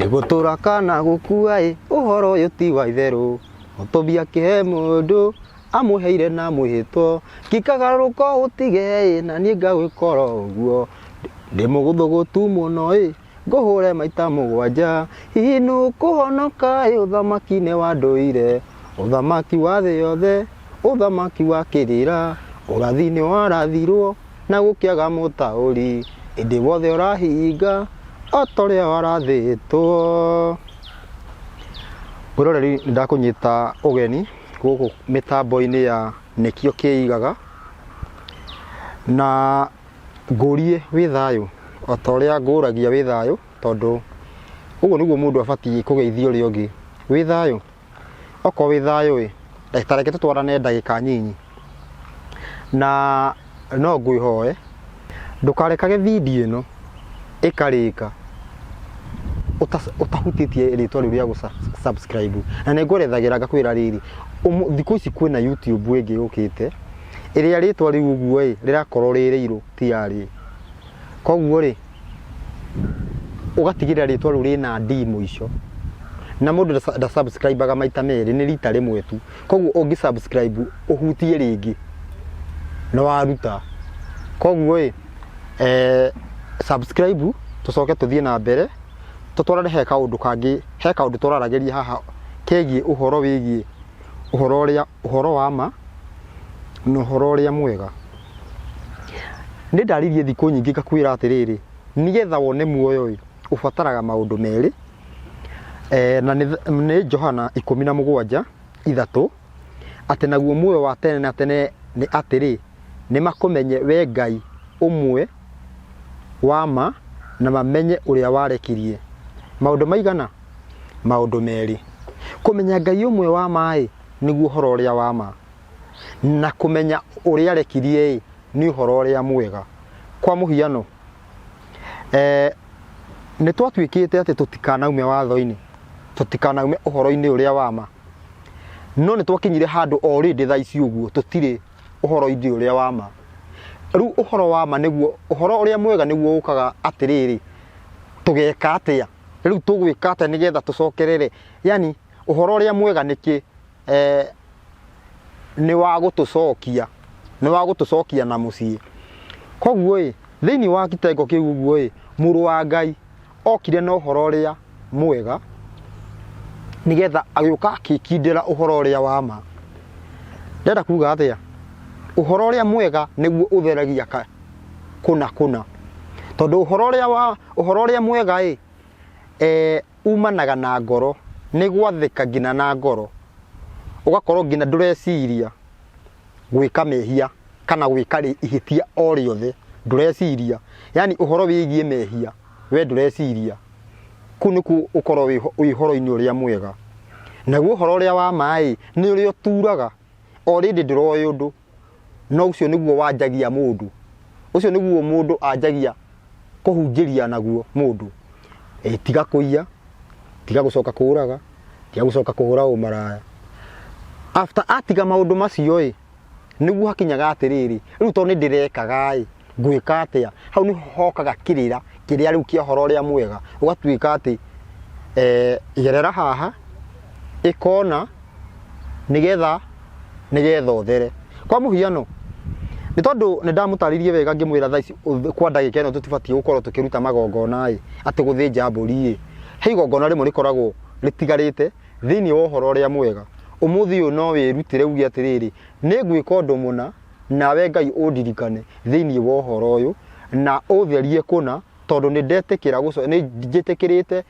Nĩ gũtũra kana gũkua ĩ, ũhoro ũyũ ti wa itherũ. Mũtũmbi akĩhe mũndũ, amũheire na mwĩhĩtwo. Ngĩkagarũrũka ũtige ĩ, na niĩ ngagwĩka oro ũguo. Ndĩ mũgũthũgũtu mũno ĩ, ngũhũre maita mũgwanja. Hihi nũ ũkũhonoka ĩ, ũthamaki-inĩ wa ndũire. Ũthamaki wa thĩ yothe, ũthamaki wa kĩrĩra. Ũrathi nĩ warathirwo na gũkĩaga mũtaũri. Ĩndĩ wothe ũrahinga o ta ũrĩa warathĩtwo. Mwĩroreri nĩ ndakũnyita ũgeni gũkũ mĩtambo-inĩ ya Nĩkĩo Kĩigaga, na ngũrie wĩ thayũ o ta ũrĩa ngũragia wĩ thayũ, tondũ ũguo nĩguo mũndũ abatiĩ kũgeithia ũrĩa ũngĩ, wĩ thayũ? Okorwo wĩ thayũ ĩ, ta reke tũtwarane ndagĩka nyinyi, na no ngwĩhoe ndũkarekage video ĩno ĩkarĩka ũtahutĩtie rĩtwa rĩu rĩa gũ subscribe. Na nĩ ngwerethagĩra ngakwĩra rĩrĩ, thikũ ici kwĩna YouTube ĩngĩ yũkĩte, ĩrĩa rĩtwa rĩu ũguo ĩ, rĩrakorwo rĩ rĩirũ ti yarĩ. Koguo rĩ, ũgatigĩrĩra rĩtwa rĩu rĩna D mũico. Na mũndũ nda subscribe aga maita merĩ, nĩ rita rĩmwe tu. Koguo ũngĩ subscribe ũhutie rĩngĩ, nĩ waruta. Koguo ĩ, subscribe tũcoke tũthiĩ na mbere, tũtwarane he kaũndũ kangĩ, he kaũndũ tũraragĩria haha kegiĩ ũhoro wĩgiĩ ũhoro ũrĩa, ũhoro wa ma na ũhoro ũrĩa mwega. Nĩ ndaririe thikũ nyingĩ ngakwĩra atĩrĩrĩ, nĩgetha wone muoyo ĩ, ũbataraga maũndũ merĩ, na nĩ Johana 17:3, atĩ naguo muoyo wa tene na tene nĩ atĩrĩ, nĩ makũmenye we Ngai ũmwe wa ma na mamenye ũrĩa warekirie. Maũndũ maigana? Maũndũ merĩ. Kũmenya Ngai ũmwe wa ma ĩ, nĩguo ũhoro ũrĩa wa ma. Na kũmenya ũrĩa arekirie-ĩ, nĩ ũhoro ũrĩa mwega. Kwa mũhiano, nĩ twatuĩkĩte atĩ tũtikanaume watho-inĩ, tũtikanaume ũhoro-inĩ ũrĩa wa ma. No nĩ twakinyire handũ already thaa ici ũguo tũtirĩ ũhoro-inĩ ũrĩa wa ma. Rĩu ũhoro wa ma nĩguo, ũhoro ũrĩa mwega nĩguo ũkaga atĩrĩrĩ, tũgeka atĩa? Rĩu tũgwĩka atĩa nĩgetha tũcokerere? Yaani ũhoro ũrĩa mwega nĩkĩ? Nĩ wa gũtũcokia, nĩ wa gũtũcokia na mũciĩ. Koguo ĩ, thĩinĩ wa kitengo kĩu ũguo ĩ, mũrũ wa Ngai okire na ũhoro ũrĩa mwega, nĩgetha agĩũka agĩkindĩra ũhoro ũrĩa wa ma. Ndĩrenda kuga atĩa? Ũhoro ũrĩa mwega nĩguo ũtheragia kũna kũna. Tondũ ũhoro ũrĩa wa, ũhoro ũrĩa mwega ĩ, umanaga na ngoro, nĩ gwathĩka nginya na ngoro, ũgakorwo nginya ndũreciria gwĩka mehia kana gwĩka ihĩtia o rĩothe, ndũreciria, yaani ũhoro wĩgiĩ mehia we ndũreciria, kũu nĩkuo ũkorwo wĩ ũhoro-inĩ ũrĩa mwega. Naguo ũhoro ũrĩa wa ma ĩ, nĩ ũrĩa ũturaga, already ndũroĩ ũndũ, no ũcio nĩguo wanjagia mũndũ, ũcio nĩguo mũndũ anjagia kũhunjĩria naguo mũndũ, ĩ tiga kũiya, tiga gũcoka kũraga, tiga gũcoka kũhũra ũmaraya. After atiga maũndũ macio ĩ, nĩguo hakinyaga atĩrĩrĩ, rĩu tondũ nĩ ndĩrekaga ĩ, ngwĩka atĩa? Hau nĩho hokaga kĩrĩra kĩrĩa rĩu kĩa ũhoro ũrĩa mwega, ũgatuĩka atĩ gerera haha, ĩka ũna, nĩgetha nĩgetha ũthere. Kwa mũhiano, nĩ tondũ nĩ ndamũtarĩirie wega ngĩmwĩra thaa ici kwa ndagĩka ĩno tũtibatiĩ gũkorwo tũkĩruta magongona ĩ, atĩ gũthĩnja mbũri ĩ, he igongona rĩmwe rĩkoragwo rĩtigarĩte thĩinĩ wa ũhoro ũrĩa mwega. Ũmũthĩ ũyũ no wĩrutĩre uge atĩrĩrĩ, nĩ ngwĩka ũndũ mũna, nawe Ngai ũndirikane thĩinĩ wa ũhoro ũyũ, na ũtherie kũna, tondũ nĩ ndetĩkĩra, nĩ njĩtĩkĩrĩte,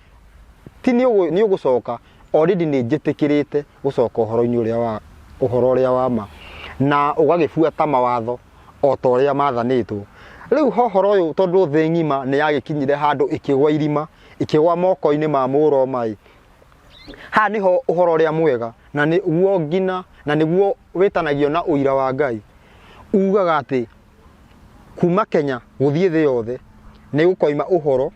ti nĩ ũgũcoka, already nĩ njĩtĩkĩrĩte gũcoka ũhoro-inĩ ũrĩa wa ũhoro ũrĩa wa ma na ũgagĩbuata mawatho o ta ũrĩa mathanĩtwo. Rĩu ha ũhoro ũyũ tondũ thĩ ng'ima nĩ yagĩkinyire handũ ĩkĩgwa irima, ĩkĩgwa moko-inĩ ma mũroma ĩ, haha nĩho ũhoro ũrĩa mwega na nĩguo ngina na nĩguo wĩtanagio na ũira wa Ngai ugaga atĩ kuma Kenya gũthiĩ thĩ yothe nĩ gũkoima ũhoro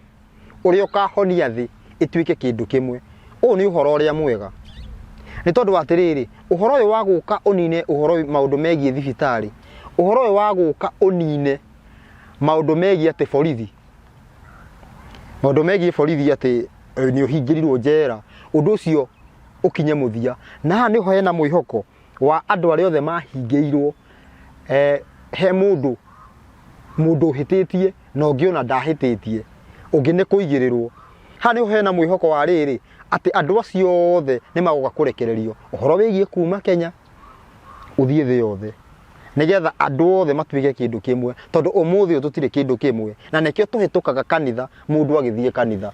ũrĩa ũkahonia thĩ ĩtuĩke kĩndũ kĩmwe. Ũyũ nĩ ũhoro ũrĩa mwega. Nĩ tondũ wa atĩrĩrĩ, ũhoro ũyũ wa gũka ũnine ũhoro maũndũ megiĩ thibitarĩ, ũhoro ũyũ wa gũka ũnine maũndũ megiĩ atĩ borithi, maũndũ megiĩ borithi atĩ Nĩ ũhingĩrirwo njera, ũndũ ũcio ũkinye mũthia. Na haha nĩho hena mwĩhoko wa andũ arĩa othe mahingĩirwo, he mũndũ, mũndũ ũhĩtĩtie na ũngĩ ona ndahĩtĩtie, ũngĩ nĩ kũigĩrĩrwo. Haha nĩho hena mwĩhoko wa rĩrĩ, atĩ andũ acio othe nĩ magoka kũrekererio. Ũhoro wĩgiĩ kuma Kenya ũthiĩ thĩ yothe, nĩgetha andũ othe matuĩke kĩndũ kĩmwe, tondũ ũmũthĩ ũyũ tũtirĩ kĩndũ kĩmwe, na nĩkĩo tũhĩtũkaga kanitha mũndũ agĩthiĩ kanitha.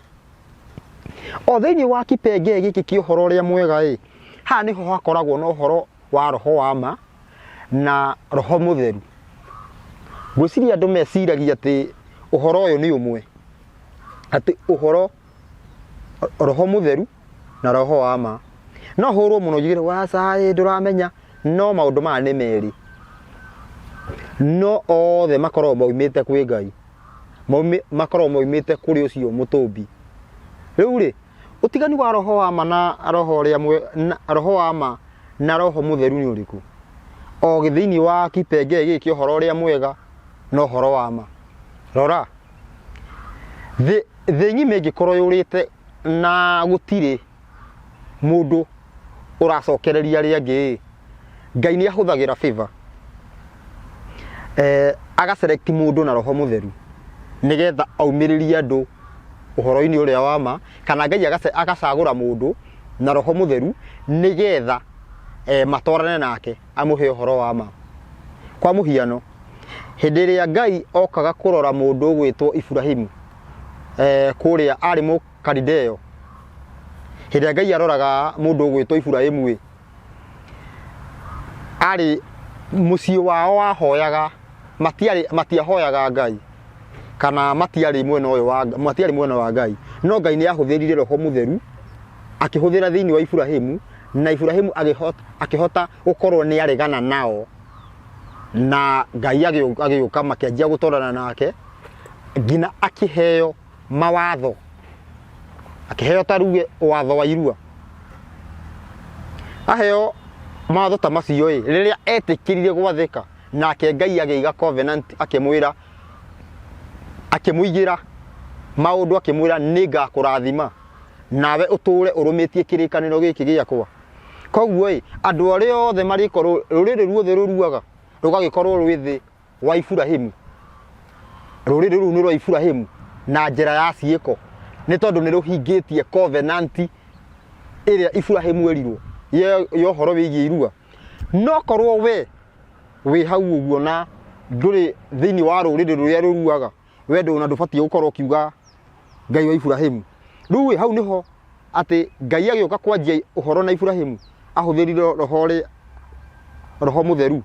O thĩinĩ wa kipengee gĩkĩ kĩa ũhoro ũrĩa mwega ĩ, haha nĩho hakoragwo na ũhoro wa roho wa ma na roho mũtheru. Ngwĩciria andũ meciragia atĩ ũhoro ũyũ nĩ ũmwe, atĩ ũhoro roho mũtheru na roho wa ma. No hũrwo mũno njugire waca ĩ ndũramenya, no maũndũ maya nĩ merĩ, no othe makoragwo maumĩte kwĩ Ngai, makoragwo maumĩte kũrĩ ũcio mũtũmbi. Rĩu rĩ, ũtiganu wa roho wa ma na roho ũrĩa na roho wa ma na roho mũtheru nĩ ũrĩkũ? O thĩinĩ wa kipengee gĩkĩ kĩa ũhoro ũrĩa mwega na ũhoro wa ma. Rora, thĩ thĩ ng'ima ĩngĩkorwo yũrĩte na gũtirĩ mũndũ ũracokereria arĩa angĩ ĩ, Ngai nĩ ahũthagĩra favor aga select mũndũ na roho mũtheru nĩgetha aumĩrĩrie andũ ũhoro-inĩ ũrĩa wa ma, kana Ngai agacagũra mũndũ na roho mũtheru nĩgetha matwarane nake amũhe ũhoro wa ma. Kwa mũhiano, hĩndĩ ĩrĩa Ngai okaga kũrora mũndũ ũgwĩtwo Iburahimu kũrĩa arĩ Mũkalideo, hĩndĩ ĩrĩa Ngai aroraga mũndũ ũgwĩtwo Iburahimu ĩ, arĩ mũciĩ wao wahoyaga, matiarĩ matiahoyaga Ngai kana matiarĩ mwena ũyũ wa matiarĩ mwena wa Ngai, no Ngai nĩ ahũthĩrire roho mũtheru akĩhũthĩra thĩinĩ wa Iburahimu, na Iburahimu akĩhota gũkorwo nĩ aregana nao, na Ngai agĩũka makĩanjia gũtwarana nake nginya akĩheo mawatho, akĩheo ta ruge watho wa irua. Aheo mawatho ta macio ĩ, rĩrĩa etĩkĩrire gwathĩka, nake Ngai agĩiga covenant akĩmwĩra, akĩmũigĩra maũndũ akĩmwĩra nĩ ngakũrathima nawe ũtũre ũrũmĩtie kĩrĩkanĩro gĩkĩ gĩakwa. Koguo ĩ, andũ arĩa othe marĩkorwo, rũrĩrĩ ruothe rũruaga rũgagĩkorwo rwĩ thĩ wa Iburahimu. Rũrĩrĩ rũu nĩ rwa Iburahimu na njĩra ya ciĩko, nĩ tondũ nĩ rũhingĩtie covenant ĩrĩa Iburahimu erirwo ya ũhoro wĩgiĩ irua. No korwo we wĩ hau ũguo na ndũrĩ thĩinĩ wa rũrĩrĩ rũrĩa rũruaga, we ndũ na ndũbatiĩ gũkorwo ũkiuga Ngai wa Iburahimu. Rĩu ĩ, hau nĩho atĩ Ngai agĩũka kwanjia ũhoro na Iburahimu ahũthĩrire roho ũrĩa roho mũtheru.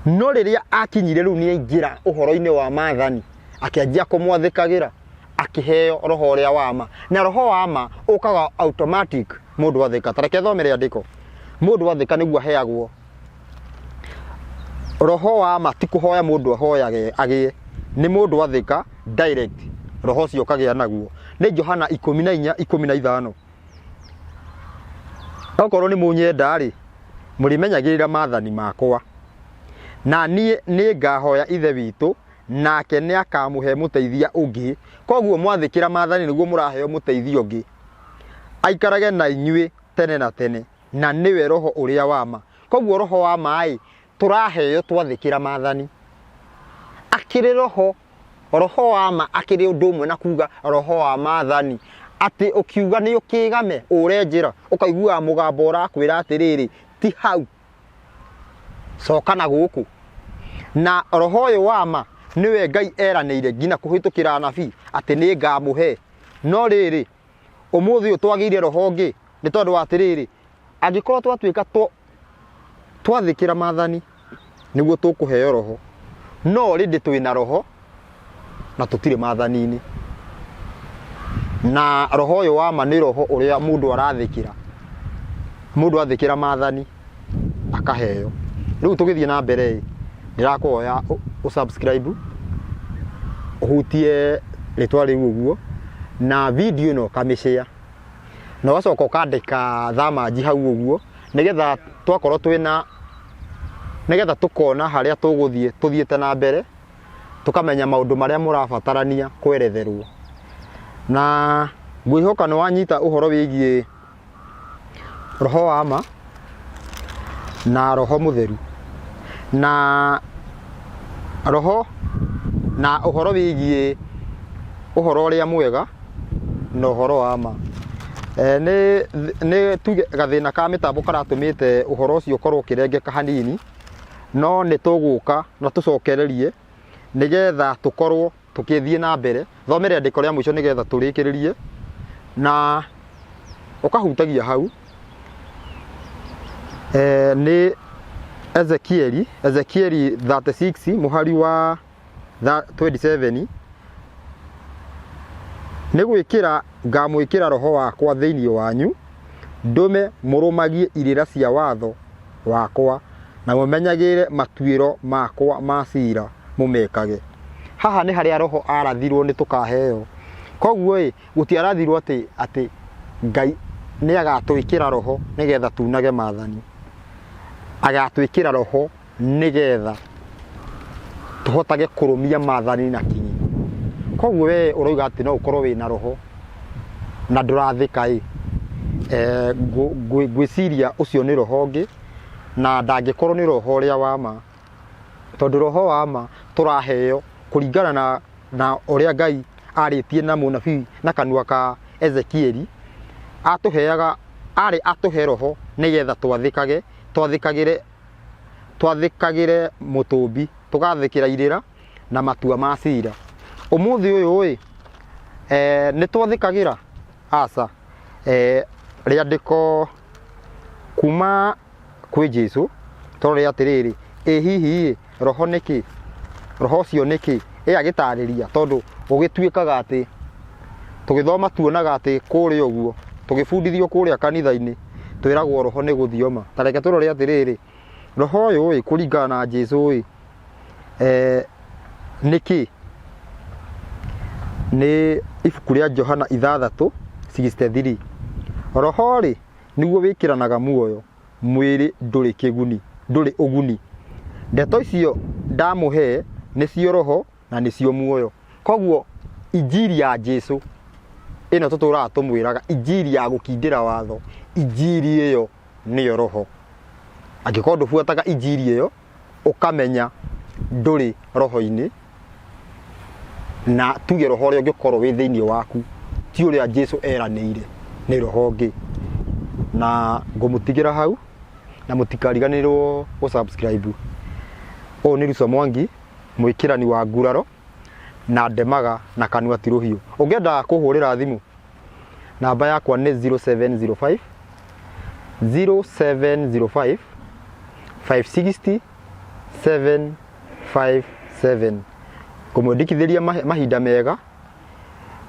No rĩrĩa akinyire rĩu nĩ aingĩra ũhoro-inĩ wa maathani, akĩanjia kũmwathĩkagĩra, akĩheo roho ũrĩa wa ma. Na roho wa ma ũkaga automatic mũndũ athĩka. Ta reke thome rĩandĩko. Mũndũ athĩka nĩguo aheagwo roho wa ma, ti kũhoya mũndũ ahoyage agĩe, nĩ mũndũ athĩka direct roho ũcio ũkagĩa naguo. Nĩ Johana 14:15. Okorwo nĩ mũnyenda-rĩ, mũrĩmenyagĩrĩra maathani makwa. Na niĩ nĩ ngahoya Ithe witũ, nake nĩ akamũhe mũteithia ũngĩ. Koguo mwathĩkĩra maathani nĩguo mũraheo mũteithia ũngĩ, aikarage na inyuĩ tene na tene, na nĩwe roho ũrĩa wa ma. Koguo roho wa ma-ĩ, tũraheo twathĩkĩra maathani. Akĩrĩ roho Roho wa ma akĩrĩ ũndũ ũmwe na kuga roho wa maathani, atĩ ũkiuga nĩ ũkĩgame ũre njĩra, ũkaiguaga mũgambo ũrakwĩra atĩrĩrĩ, ti hau, coka na gũkũ. Na roho ũyũ wa ma nĩwe Ngai eranĩire nginya kũhĩtũkĩra anabii atĩ nĩ ngamũhe. No rĩrĩ, ũmũthĩ ũyũ twagĩire roho ũngĩ nĩ tondũ wa atĩrĩrĩ, angĩkorwo twatuĩka twathĩkĩra maathani nĩguo tũkũheo roho, no already twĩna roho na tũtirĩ maathani-inĩ. Na roho ũyũ wa ma nĩ roho ũrĩa mũndũ arathĩkĩra, mũndũ athĩkĩra maathani akaheo. Rĩu tũgĩthiĩ na mbere ĩ, ndĩrakũhoya ũ subscribe, ũhutie rĩtwa rĩu ũguo, na video ĩno ũkamĩ share. Na ũgacoka ũkandĩka thamanji hau ũguo, nĩgetha twakorwo twĩna, nĩgetha tũkona harĩa tũgũthiĩ tũthiĩte na mbere, tũkamenya maũndũ marĩa mũrabatarania kweretherwo. Na Ngwĩhoka nĩ wanyita ũhoro wĩgiĩ roho wa ma na roho mũtheru na roho na ũhoro wĩgiĩ ũhoro ũrĩa mwega na ũhoro wa ma. E, nĩ nĩ tuge gathĩna ka mĩtambo karatũmĩte ũhoro ũcio ũkorwo ũkĩrengeka hanini, no nĩ tũgũka na tũcokererie nĩgetha tũkorwo tũkĩthiĩ na mbere. Thome rĩandĩko rĩa mũico nĩgetha tũrĩkĩrĩrie na ũkahutagia hau. E, nĩ Ezekieli, Ezekieli 36 mũhari wa 27 nĩ gwĩkĩra ngamwĩkĩra roho wakwa thĩinĩ wanyu, ndũme mũrũmagie irĩra cia watho wakwa, na mũmenyagĩrĩre matuĩro makwa ma cira mũmekage. Haha nĩ harĩa roho arathirwo nĩ tũkaheo. Koguo ĩ, gũtiarathirwo atĩ atĩ Ngai nĩ agatwĩkĩra roho nĩgetha tunage mathani. Agatwĩkĩra roho nĩgetha tũhotage kũrũmia mathani na kinyi. Koguo we ũrauga atĩ no ũkorwo wĩna roho na ndũrathĩka ĩ, ngwĩciria ũcio nĩ roho ũngĩ na ndangĩkorwo nĩ roho ũrĩa wa ma, tondũ roho wa ma tũraheo kũringana na, na ũrĩa Ngai arĩtie na mũnabii na kanua ka Ezekieli, atũheaga arĩ atũhe roho nĩgetha twathĩkage, twathĩkagĩre twathĩkagĩre mũtũmbi, tũgathĩkĩra irĩra na matua ma cira. Ũmũthĩ ũyũ ĩ, e, nĩ twathĩkagĩra? Aca. E, rĩandĩko kuma kwĩ Jesu tũrore atĩrĩrĩ, ĩ hihi ĩ, roho nĩ kĩ? Roho ũcio nĩ kĩ? Ĩ agĩtarĩria tondũ gũgĩtuĩkaga atĩ tũgĩthoma tuonaga atĩ kũrĩa ũguo tũgĩbundithio kũrĩa kanitha-inĩ twĩragwo roho nĩ gũthioma. Ta reke tũrore atĩrĩrĩ, roho ũyũ ĩ kũringana na Jesu ĩ, eh, nĩ kĩ? Nĩ ibuku rĩa Johana 6:63. Roho rĩ, nĩguo wĩkĩranaga muoyo, mwĩrĩ ndũrĩ kĩguni, ndũrĩ ũguni. Ndeto icio ndamũhe nĩcio roho na nĩcio muoyo. Koguo injiri ya Jesu ĩno tũtũraga tũmwĩraga, injiri ya gũkindĩra watho, injiri ĩyo nĩyo roho. Angĩkorwo ndũbuataga injiri ĩyo, ũkamenya ndũrĩ roho-inĩ, na tuge roho ũrĩa ũngĩkorwo wĩ thĩinĩ waku ti ũrĩa Jesu eranĩire, nĩ roho ũngĩ. Na ngũmũtigĩra hau, na mũtikariganĩrwo gũ subscribe. Ũyũ nĩ Ruco Mwangi, mwĩkĩrani wa nguraro, na ndemaga na kanua ti rũhiũ. Ũngĩenda kũhũrĩra thimũ, namba yakwa nĩ 0705 0705 560 757. Ngũmwendekithĩria mahinda mega,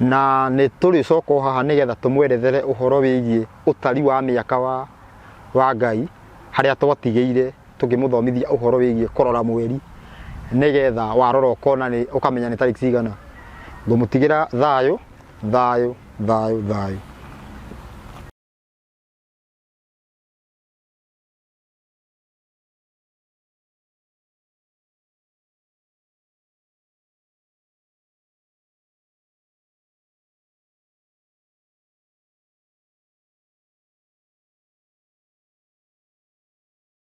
na nĩ tũrĩcoka o haha nĩgetha tũmwerethere ũhoro wĩgiĩ ũtari wa mĩaka wa Ngai, harĩa twatigĩire tũkĩmũthomithia ũhoro wĩgiĩ kũrora mweri, nĩgetha warora ũkona nĩ ũkamenya nĩ tarĩki cigana. Ngũmũtigĩra thayũ, thayũ, thayũ, thayũ.